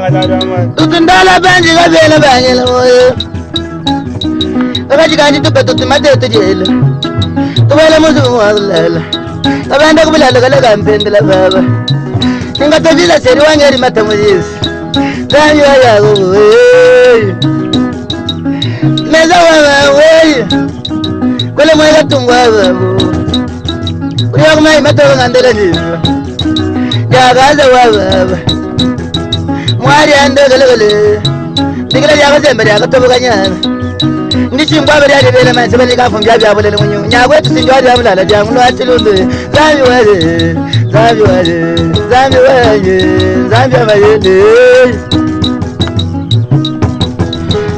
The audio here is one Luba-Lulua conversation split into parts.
Tutundala banji kabyela banyela moyo Kakaji kanji tupe tutimate tujela Tubele muzu mwalala Kabanda kubulala kala kampendela baba Ningatojila seri wangeri matamujisi Zanyu yago Meza wa wewe Kule mwega tungwa babu Uya kumai matoka ngandela jiva Jagaza wa baba Mwari ando gele gele Digila jaga zembe jaga tobuka nyana Ndichimbwa bali ali bele manse bali kafu mbya bya bulele munyu Nyagwe tusinjwa bya bulala bya mulu atilundu Zambi wale Zambi wale Zambi wale Zambi wale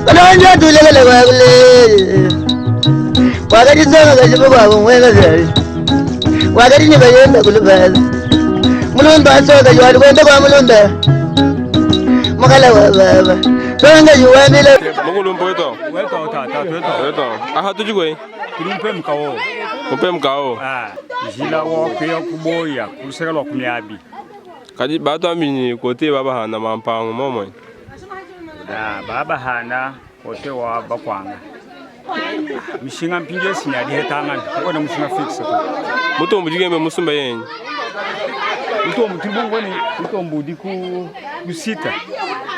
Kalonja tulele kwa kule Wakati songa kajibu kwa kumwenga zari Wakati nibayenda kulubaza Mulundu asoka yuwali kwenda kwa mulunda Mukala wa baba Songa yuwamile Mukulumbu weto. Weto tata weto. Weto. Aha tujigwe. Tulumpe mkawo. Umpe mkao. Ah, jila wa kuya kuboya kuluseka lwa kumyabi. Kaji batu aminyi kote baba hana mampango momwe. Ah, baba hana kote wa bakwanga. Mishinga mpinje sinya dihetanga. Ngona mushinga fix ko. Mutombo jigembe musumba yenyi. Mutombo tibongo ni mutombo di ku kusita.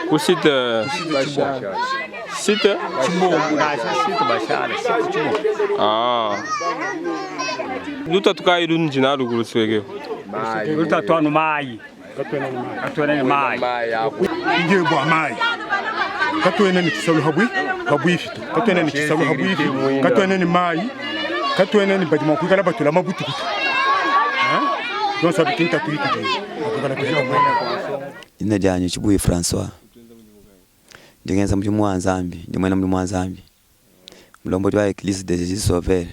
Kusita Kusita chibongo. sita. Chibongo nasha sita bashala sita chibongo. Ah. Luta tukai lunji na luguru tswege. Lutatwanu mai. Katwena ni mai. ngiye bwa mayi katwene ni kisalu habwi habwifito katwene ni kisalu habwifi katwene ni mayi katwene ni badima kwikala batula mabutukutu donc sabitinta tuikuje akukala tuja Jina lyanyu Chibuyi Francois ndingenza mulimu wa Nzambi ndi mwena mulimu wa Nzambi mulomboli wa Eglise de Jésus Sauveur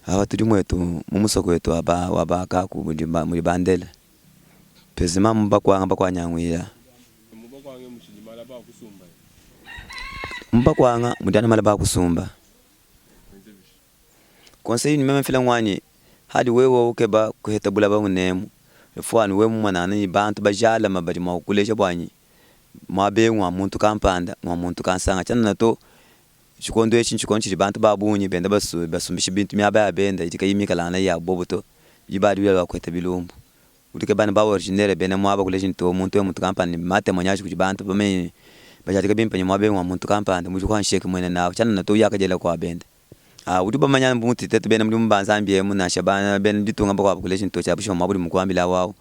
awa tuli mwetu mumusoko wetu waba wabakaku muli ba- muli bandela pezima mubakwanga bakwanyangwila mubakwanga muli ana mala bakusumba conseil ni meme fila ngwanyi hali wewe ukeba kuheta bulaba munemu fwani we mumwanana ni bantu bajalama bali mwakukulesha bwanyi mwabe mwa muntu kampanda mwa muntu kansanga chana nato chikondo echi nchikondo chili bantu babunyi benda basu basumbisha bintu myaba ya benda itika yimikalana ya boboto ibali bila bakweta bilumbu utike bana ba originaire bene mwaba kulesha nto muntu we muntu kampanda mate mwanyashi kuti bantu bamenye bajatika bimpanya mwabe mwa muntu kampanda muli kwansheke mwene nawe chana nato yakajela kwa benda Ah, udi bamanya mbuti tetu bene muli mubanza mbiye munasha bana bene ditunga bakwa kulesha nto cha busho mwabuli mukwambila wawo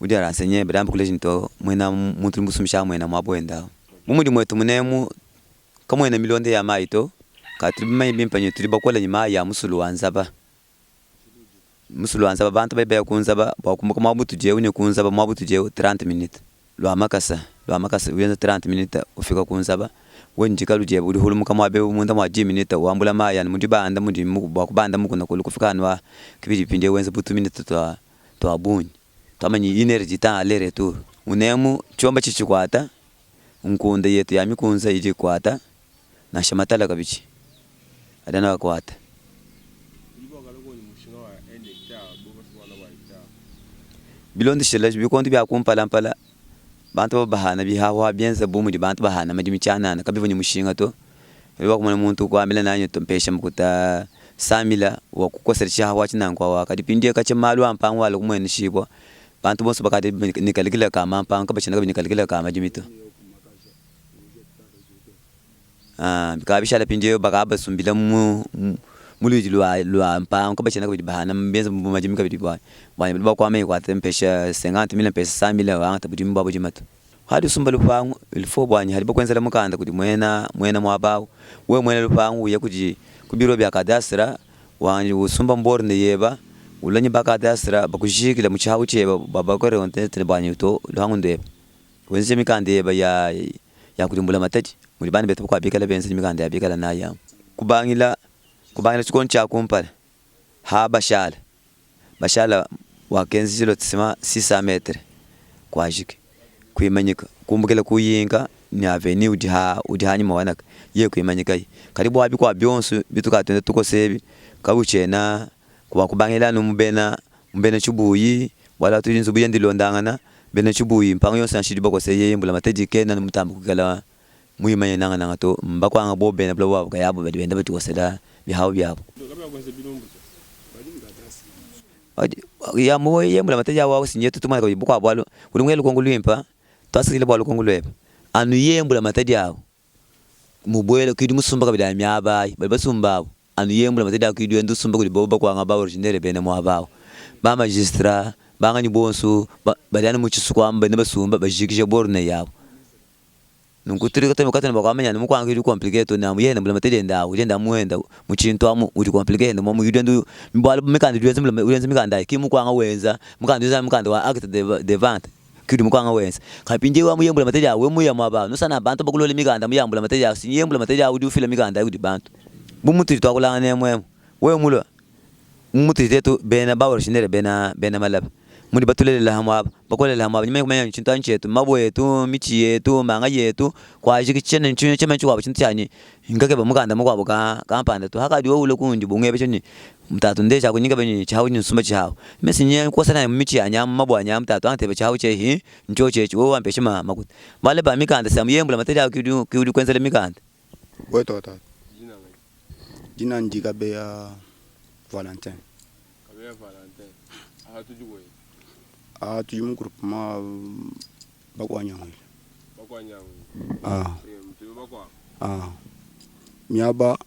udi aransenye bedamba kulesha nto mwena muntu musumisha mwena mwabwenda mumuli mwetu munemu kamwena milonde ya mayi to katuli bimanyi bimpanye tuli bakola nyuma ya musulu wa nzaba musulu wa nzaba bantu baibeya kunzaba bakumbuka mwabutu jewu ne kunzaba mwabutu jewu 30 minutes lwa makasa lwa makasa uyenza 30 minutes ufika kunzaba wenjika lujeba uli hulumuka mwabe munda mwa 10 minutes wambula maya mudi banda mudi bakubanda mukuna kulu kufika anwa kibili pinde wenza butu minutes twa twa bunyi twamanyi energy ta aller retour unemu chomba chichikwata nkunda yetu ya mikunza ili kwata na shamatala kabichi adana wakwata bilondeshela bikondo bya kumpalampala bantu babahana bihawa byenza bumudi bantu bahana madimi chanana kabivunyi mushinga to wakumana muntu kwambila nanyi tompesha mukuta samila wakukosela chihawa chinangwa wakati pindie kache malu ampango wala kumwene shibwa bantu bonso bakati nikalikila kama mpango kabachina kabinikalikila kama jimito ah bikabishala pindie bakabasumbila mu muluji lwa lwa mpango kabachina kabidi bahana mbenza majimi kabidi bwa bwa bakwame kwa tempesha 50 mila pesa 100 mila wanga tabudi mbabo jimato hadi usumba lupango ilifo bwanyi hali bakwenzela mukanda kuti mwena mwena mwabawo we mwena lupango uye kuti kubiro bya kadastra wanji usumba mborne yeba ulanyi bakadastra bakushikila muchawu cheba babakore ontetere bwanyi to luhango ndeba wenze mikanda yeba ya ya kulimbula matati muli bani betu kwa bikala benze mikanda ya bikala naya kubangila kubangila chikono cha kumpala ha bashala bashala wakenzi chilo tsima 600 metre kwajike kuimanyika kumbukila kuyinga ni aveni udi ha udi hanyuma wanaka ye kuimanyika yi karibu wabi kwa byonso bituka twende tukosebi kabuchena kuba kubangila no mubena mubena chibuyi wala tuli nzubu yendilondangana Bena tshibuyi mpangu yonso ya nshidi bakose yeye mbulamatadi kena anu mutambe kuikala muyimanye nangananga to. Mbakuanga bobu bena buloba buabu kayabu badi benda badikosela bihawu biabu. Ya mu ye mbulamatadi awu si nyetu tumanye kabidi bukuabu bualu udi muele lukonko luimpe tuasakidila bua lukonko luebe. Anu ye mbulamatadi awu mubuele kudi musumba kabidi a miaba ayi badi basumba abu. Anu yeye mbulamatadi akuidi wenda usumba kudi bobu bakuanga ba originaire bena muaba awu. Ba magistrat, banganyi bonso badi anu mu tshisuku amu benda basumba bajikija borne yabu. Nunku tudi katuena bua kuamanya ne mukuanga udi complique to, ne amu yeye ne mbulamatadi ende awu udi enda amu wenda mu tshintu amu udi complique ende momu udi wenda bualu mikanda idi wenza mikanda ayi ki mukuanga wenza mukanda udi wenza mukanda wa acte de vente. Ke udi mukuanga wenza. Kadi mpindieu amu yeye mbulamatadi awu, wewe muya muaba awu, nusana bantu bakulole mikanda mu ya mbulamatadi awu, si yeye mbulamatadi awu udi ufila mikanda ayi kudi bantu. Bu mutudi tuakulangana emu emu, wewe mulue bu mutudi tuetu bena ba originaire bena bena Malaba, mudi batulelela ha muaba, bakolela ha muaba, nyuma kumanya ne tshintu anyi tshietu, mabue etu, mitshi yetu, manga yetu, kuajiki tshiena tshiena tshikuabu tshintu tshianyi, ngakeba mukanda mukuabu ka kampanda to. Hakadi wewe ulua kundi bungebeja ne Tatu ndeja kunyika benyi tshihawu nsumba tshihawu mesi nye nkosa naye mu mitshi yanyi amu mabue anyi amu tatu antebe tshihawu tshiehi ntshiotshi etshi wewe wampesha ma makuta bale ba mikanda samu yeye mbulamatadi awu ki udi udi kuenzela mikanda. Wetu wa tatu. Dina ndi Kabeya Valentin. Kabeya Valentin. Aha tudi weyi. Ah tudi mu groupement Bakwanyangwile. Bakwanyangwile. Ah. Eh, mutudi bakwa. Ah. Miaba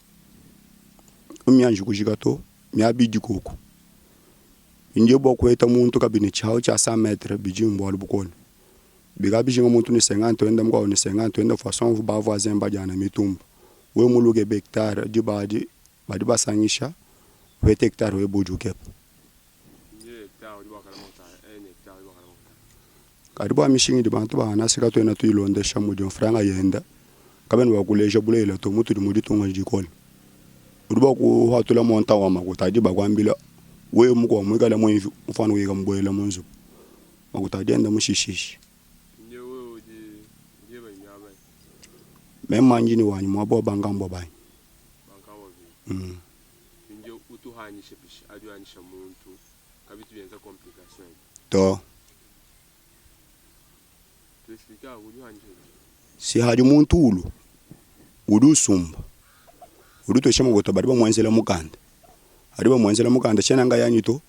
mianji kujika to miaba idi koku. Ndi bua kuheta muntu kabidi ne tshihawu tshia 100 metres bidi mbualu bukole. Bikala bijinga muntu ne 50 wenda mukuabu ne 50 wenda façon ba voisin badiana mitumba. Wewe muluke be hectare diba adi badi basangisha upete hectare webe udi ukeba. Kadi bua mishinga idi bantu bahana si katuena tuyilondesha mudi mfranga yenda, kabena bua kuleja bulelela to mutudi mu ditunga dikole. Udi bua kuhatula montant wa makuta adi bakuambila wewe mukuabu muikale muivi mufuane kuyika mubuela mu nzubu makuta adi enda mushishishi. Meme manjini wanyi muaba wa bankambua banyi. To. Si hadi muntu ulu udi usumba udi utosha makuta badi bamuenzela mukanda adi bamuenzela mukanda tshiena ngayanyi to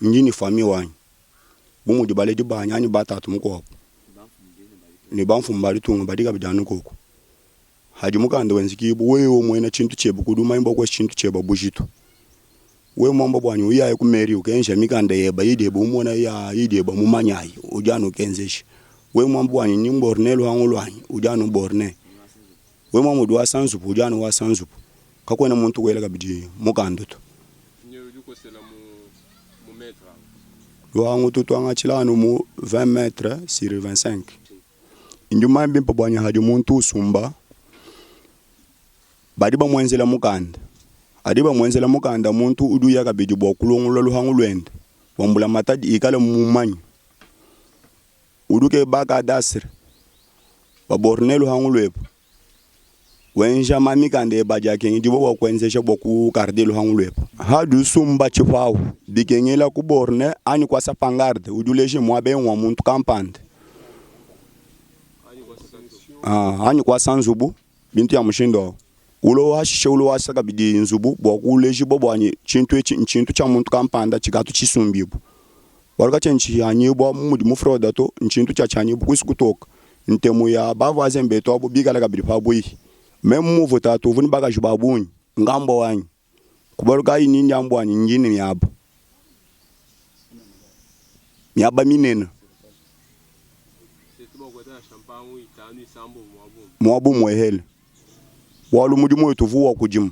ndi ne famille wanyi bu mudi baledi banyi anyi ba tatu mukuabu ne bamfumu ba ditunga badi kabidi anu koku hadi mukanda wenzekibua wewe muena tshintu tshiebe kudi umanya bua kuosha tshintu tshiebe bujitu. Wewe muamba buanyi uyaye ku mairie ukenza mikanda yeba idi yeba umona ya idi yeba mumanyayi udi anu ukenzesha. Wewe muamba buanyi ndi mborne luhangu luanyi udi anu borne. Wewe muamba udi wasa nzubu udi anu wasa nzubu. Kakuena muntu kuela kabidi mukandu to. Luhangu tutuangatshila anu mu 20 metres sur 25. Ndi mumanye bimpe buanyi hadi muntu usumba Badi bamuenzela mukanda. Adi bamuenzela mukanda muntu udi uya kabidi bua kulongolola luhangu luende bua mbulamatadi ikale mumanye. Udi ukeba kadastre baborne luhangu luebe, wenja ma mikanda ebe adi akengedibua bua kuenzesha bua kukarde luhangu luebe. Hadi usumba tshipawu, bikengela ku borne anyi kuasa pangarde udi uleja muaba eu ngua muntu kampanda anyi kuasa nzubu. Bintu ya mushindu au. Ulo hashishe ulo wasa kabidi nzubu bua kulejibua bua ne tshintu etshi ntshintu tshia muntu kampanda tshikatu tshisumbibua. Bualu katshiena tshihanyibua mu mudi mu fraude to, ntshintu tshia tshianyibua kuisu kutoka. Ntemu ya ba voisin betu abu bikala kabidi pabuihi. Meme muvua tatu uvua ne bakaji ba bungi, ngambua wanyi. Kubualu kayi ndi ndiambua ne ndi ne miaba, miaba minene. Muaba umuehele, bualu mudimu wetu uvua wa kudima,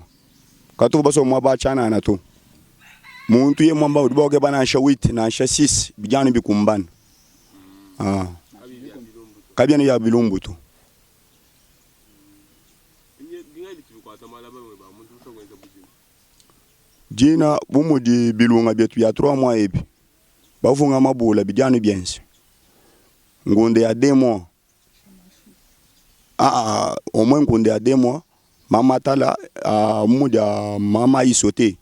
katuvua basue muaba wa tshianana to. Muntu yeye muamba udi bua kukeba nansha huit nansha six bidi anu bikumbana, kabiena bia bilumbu to. Dina bu mudi bilunga bietu bia trois mois ebi, bavunga mabula bidi anu bienze ngunde ya deux mois aa au moins ngunde ya deux mois mamatala a mudi a mama isote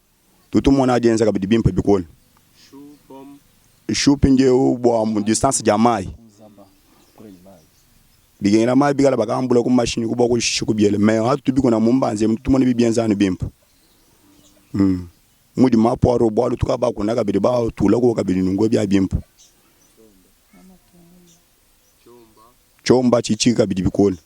tutu mona adi enza kabidi bimpe bikole. Chou mpindieu bua distance dia mayi. Bikengela mayi bikala bakambula ku mashinyi ku bua kushisha kubiela mais hatu tubikuna mu mbanza emu tumone bibienza anu bimpe. Mudi ma poireaux bualu tukabakuna kabidi batula ko kabidi nunku bia bimpe. Tshiomba tshitshi kabidi bikole.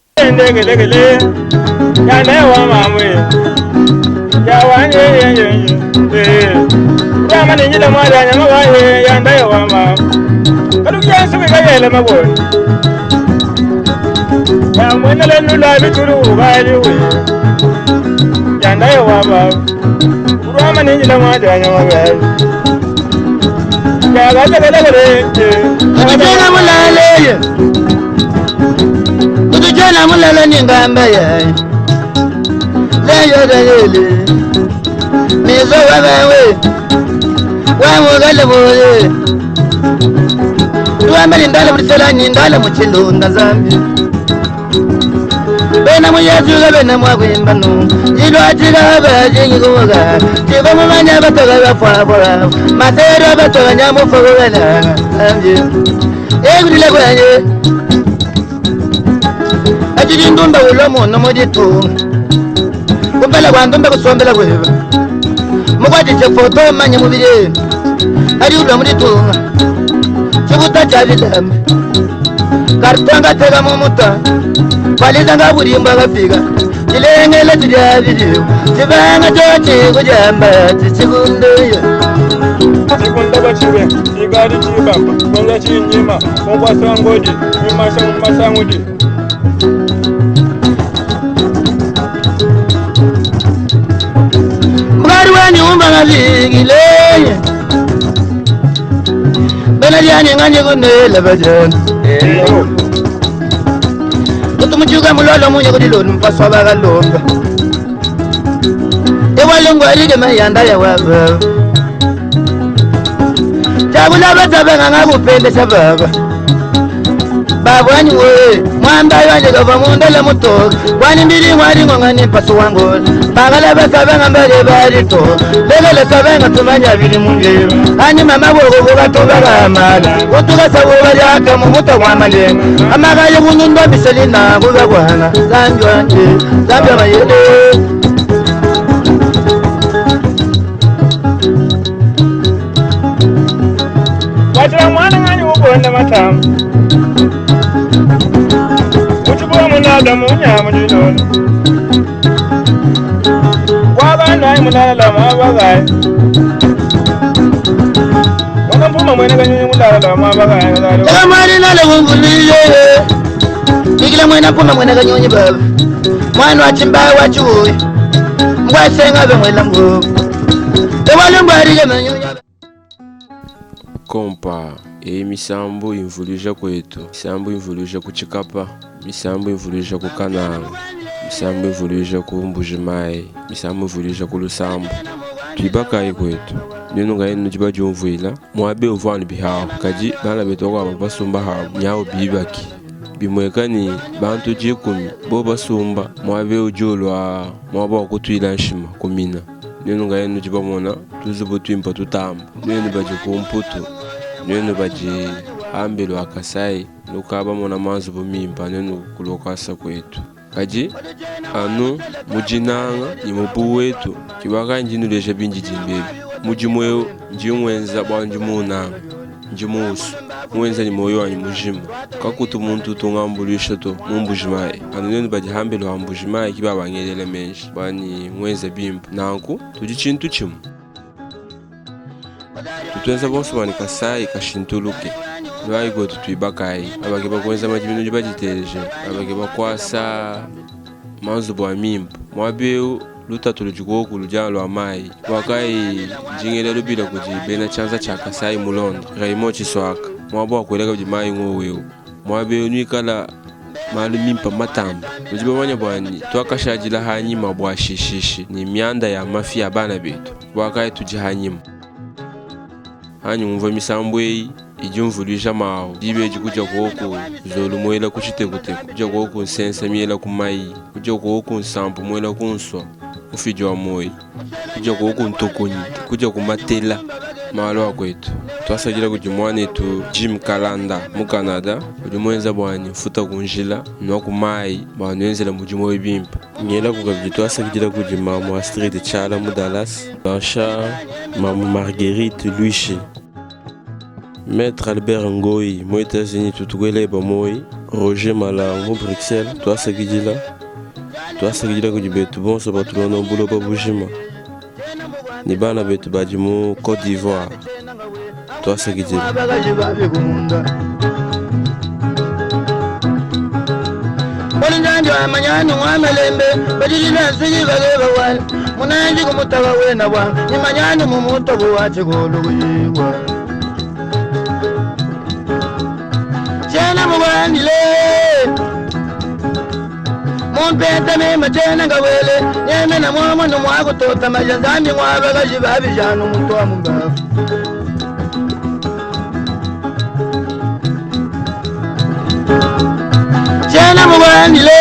Tutujena mulale Tutujena mulale ningamba ya Leyo dalele Mizo wabawe Wamugale boye Tuambali ndala mulisela ndala muchilunda zambi Bena muyezuga bena mwagwimbanu Ilwatila bajingikuga Tiba mumanya batoga bafwabwa Matero batoga nyamufogana Zambi Egulile kwenye Ajili ndumba ulomo nomujitu Kumbela kwa ndumba kusombela kweva Mukwati chefoto manya mubili Ali ulwa mulitunga Chikuta chavilambe Kartanga tega mumuta Kwalizanga bulimba kafika Chilengele chilyabiliwe Chibanga chochi kujamba Chichikunduyo Chikundaba chibe chigali chibamba kwenza chinyima kunkwasangodi mimasha mumasangudi Mukari wani umba ngazingileye Bena lyani nganye kunela bajana Kutumujuka mulolo munye kuliloni mpaswa bakalomba Ewalungu alike mayanda ya wababa Jabula batabenga ngakupende shababa Babwani we mwamba yanje kava mundala mutoka Kwani mbili mwali ngongani mpasu wangu Bagala basabenga mbele balito Legele sabenga tumanya bili munje Ani mama boko bukatubaga amala Kutuka sabuba lyaka mumuta kwa malenga Amagaye kunyundo biselina kubagwana Zambia wanje, Zambia mayele Watira mwana ngani ubonda matamu Uchibwa munada munya mujinono Wabana munala mabagaye Wana mpuma mwene kanyunyi munala mabagaye Eka mwali nale wunguliye Bigila mwena puma mwena kanyonyi baba Mwana wa chimba wa chiuye Ngwasenga be mwela mbu Ewalungu alike manyunya Kompa eyi misambu imvuluja kwetu misambu imvuluja ku Tshikapa misambu imvuluja ku Kananga misambu imvuluja ku Mbujimayi misambu imvuluja ku Lusambu twibakayi kwetu nenu ngayi nudi badiumvuila muabe uvua anu bihawu kadi bana betu bakuabu basumba habu nyawu bibaki bimweka ni bantu dikumi bo basumba muabe udi ulua muaba wa kutuila nshima kumina nenu ngayi nudi bamona tuzubu twimpa tutamba nenu badi ku mputu nenu badi ambelu akasai nukabamona mazubu mimpa nenu kulokasa kwetu kadi anu mujinanga ni mubu wetu kibaka njinuleja bindi dimbebi mudimu eu ndi mwenza bua ndi munanga ndi muusu muwenza ni moyo wanyi mujima kakutu muntu tungambuluisha to mumbujimayi anu nenu badi hambelu ha mbujimayi kibabangelela menji bani mwenza bimpa nanku tudi tshintu tshimue tutuenza bonso bani kasai kashintuluke lwayi kwetu twibakayi abake bakwenza madimi nudi baditeleje abake bakwasa mazubu a mimpa muaba lutatu ludi koku ludia lua mayi wakayi njingela lubila kudi bena tshianza tshia kasai mulonda Raymond Tshiswaka muaba wa kueleka kudi mayi ng'owewu muaba eu nuikala malu mimpa matamba nudi bamanya bwani twakashadila hanyima bua shishishi ni mianda ya mafi ya bana betu bwakayi tudi hanyima hanyi ngumva misambu eyi idi mvuluija mawu dibeji kudia koku zolu muela ku tshitekuteku kudia koku nsensa miela ku mayi kudia koku nsampu muela ku nswa mufidi wa moyi kudia koku ntokonyi kudia ku matela Malu a kwetu. Twasakidila kudi mwanetu Jim Kalanda mu Canada udi mwenza bwanyi mfuta ku njila, nwa ku mayi bwa nwenzela mudimu oyi bimpe. Ngelaku kabidi twasakidila kudi mamu Astrid Tshiala mu Dallas, nansha mamu Marguerite Luishi. Maitre Albert Ngoyi mu Etats-Unis tutukueleba moyi, Roger Malangu mu Bruxelles twasakidila. Twasakidila kudi betu bonso batulonda mu buloba bujima ne bana betu badi mu Cote d'Ivoire twasakidila. Mumpeta mema tshiena ngawele nyemena muamunu muakutota maja Nzambi ngua bakaji babijanu muntu wa mumbavu. Tshiena mubandile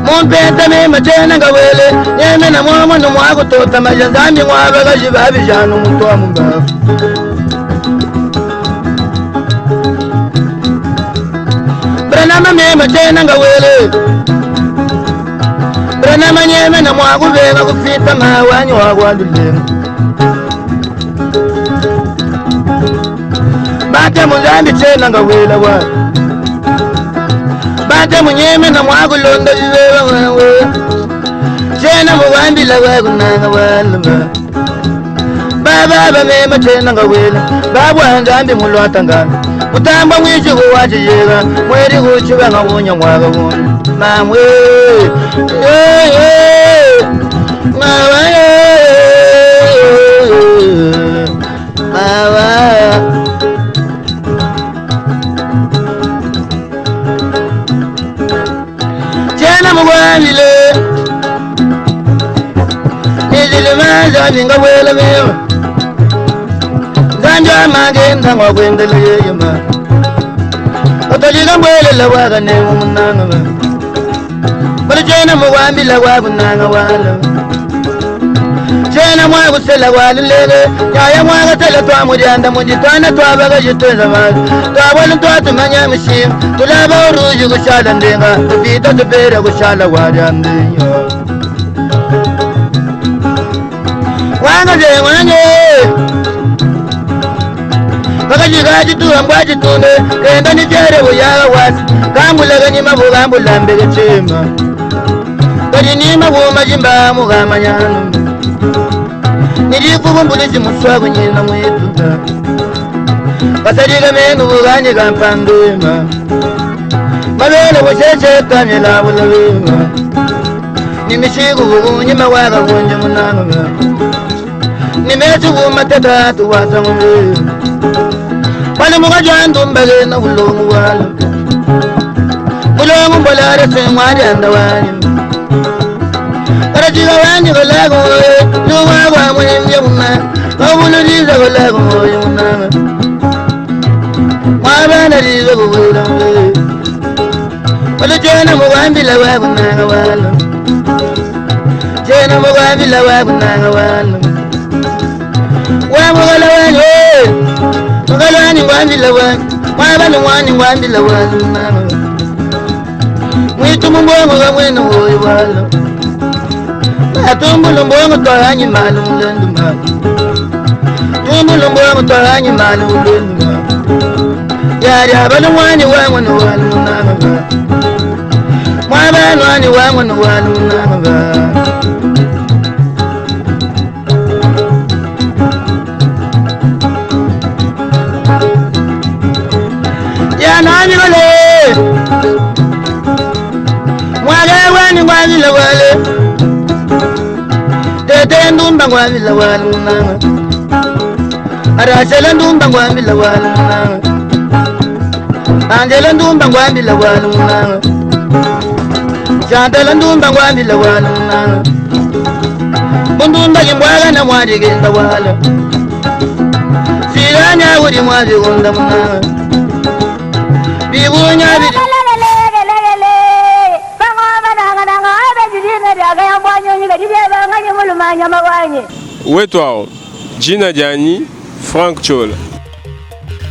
mumpeta mema tshiena ngawele nyemena muamunu muakutota maja Nzambi ngua bakaji babijanu muntu wa mumbavu. Branama mema tena ngawele Branama nyeme na mwakubenga kufita mawanyi wakwandulenga Bate muzambi tena ngawela wa Bate munyeme na mwakulonda bibeba wewe Tena muwambila wakunanga waluma Baba bamema tena ngawela Babwa nzambi mulwatangana Mutamba mwijuku wachiyeka mweri kuchibanga kunya mwaka kunya mamwe mawa mawa tena mugwalile nizilimaza vingawela mema nzambi amagenda ngwakwendela yeyema otalika mbwelela wakanemu munanga bali tena mukwambila kwakunanga wala tena mwakusela kwalulele nyaya mwakatela twamulyanda mujitwana twabakajitweza mazi twabona twatumanya mishima tulaba uruji kushala ndinga tupita tupere kushala kwalyandinya wangaze wange vakajikachituwa mbwachitunde kenda nichere buyaga wasi kambulakanyima bukambulambeke chima kalinima bumajimba mukamanyanu nilikubumbulisi muswa kunyina mwituka kasalika menu bukanye kampandima mabele busheshekamyela bulabima nimishiku bukunyima wakakunje munanga nimesu bumateka tuwasangumbi wali mukajandumbele na bulongo wala bulongo mbolare sengwaryanda wani karajika wani kolago luwa kwa mwembye muna kabululiza kolago muna mwabana liza kuwela mwe wali jena mukwambila wakunanga wala jena mukwambila wakunanga wala wamukala wani mukalwani ngwambila wani mwabana mwani ngwambila wani munanga mwitu mumbongo kamwene woyi wala atumbulu mbongo twalanyi mali mulendu ma tumbulu mbongo twalanyi mali mulendu ma yali abana mwani wamwene wali munanga ba mwabana wani wamwene wali munanga ba yanani wale mwale wani ngwabila wale tete ndumba ngwabila wale munanga arasela ndumba ngwabila wale munanga anjela ndumba ngwabila wale munanga jantela ndumba ngwabila wale munanga bundumba kimbwaga na mwaligenda wale silanya uri mwabigunda munanga bibunya biri Wetuawu, dina dianyi Franck Ciola.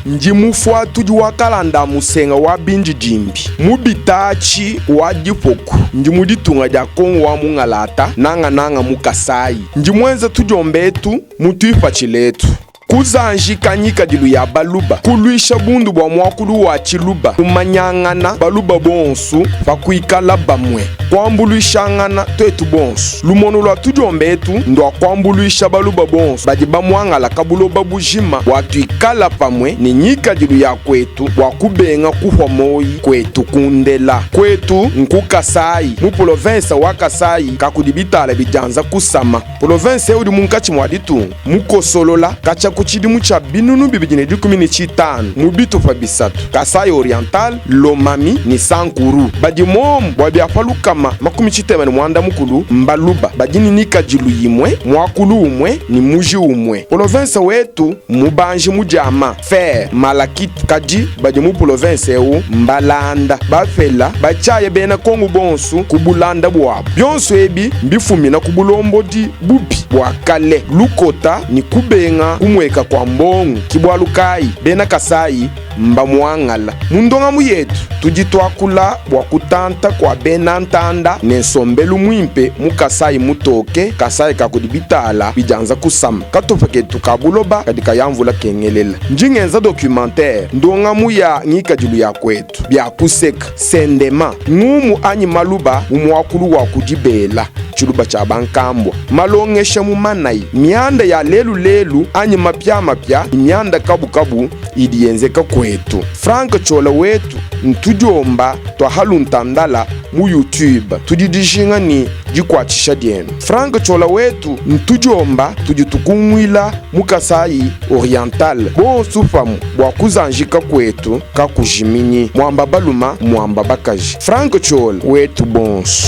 Ndi mufuatudi wa kalanda a musenga wa bindidimbi mu bitaatshi wa dipoku. Ndi mu ditunga dia Kongo wa mungalata, nangananga mu Kasayi. Ndi muenza tudiomba etu mu tuipatshila etu. Kuzanjika ngikadilu ya Baluba, kuluisha bundu bua muakulu wa Tshiluba, kumanyangana Baluba bonsu pa kuikala bamue, kuambuluishangana tuetu bonsu. Lumonu lua tudiomba etu ndua kuambuluisha Baluba bonsu badi bamuangalaka buloba bujima bua tuikala pamue ne ngikadilu ya kuetu bua kubenga kuhua moyi kuetu kundela. Kuetu nku Kasayi, mu polovensa wa Kasayi kakudi bitala bidianza kusama. Polovense eu udi munkatshi mua ditunga, mukosolola katshia ku tshidimu tshia 2015 mu bitupa bisatu, Kasaï Oriental, Lomami ne Sankuru. Badi momu bua bia pa 360 mbaluba badi ne nikadilu yimue, muakulu umue ne muji umue. Polovense wetu mmubanji mu diama, fer, malachite, kadi badi mu polovense eu mbalanda, bapela, batshiaya bena Kongu bonsu ku bulanda buabu. Bionso ebi mbifumina ku bulombodi bubi bua kale, lukota ne kubenga kumueka kua mbongu. Ki bualu kayi bena Kasayi mbamuangala. Mu ndongamu yetu tudi tuakula bua kutanta kua bena ntanda ne nsombelu muimpe mu Kasayi mutoke, Kasayi ka kudi bitala bidianza kusama. Katupa ketu ka buloba kadi kaya mvula kengelela. Ndi ngenza documentaire, ndongamu ya ngikadilu ya kuetu, bia kuseka, sendema, ngumu anyi maluba mu muakulu wa ku dibela, tshiluba tshia bankambua, malongesha mu manayi, mianda ya lelu lelu anyi mapiamapia ne mianda kabukabu idi yenzeka kuetu. Franck Ciola wetu ntudiomba tua haluntandala mu YouTube. Tudi dijinga ne dikuatshisha dienu. Franck Ciola wetu ntudiomba tudi tukunguila mu Kasaï Oriental bonsu pamue bua kuzanjika kuetu kakujiminyi. Muamba baluma muamba bakaji. Franck Ciola wetu bonsu.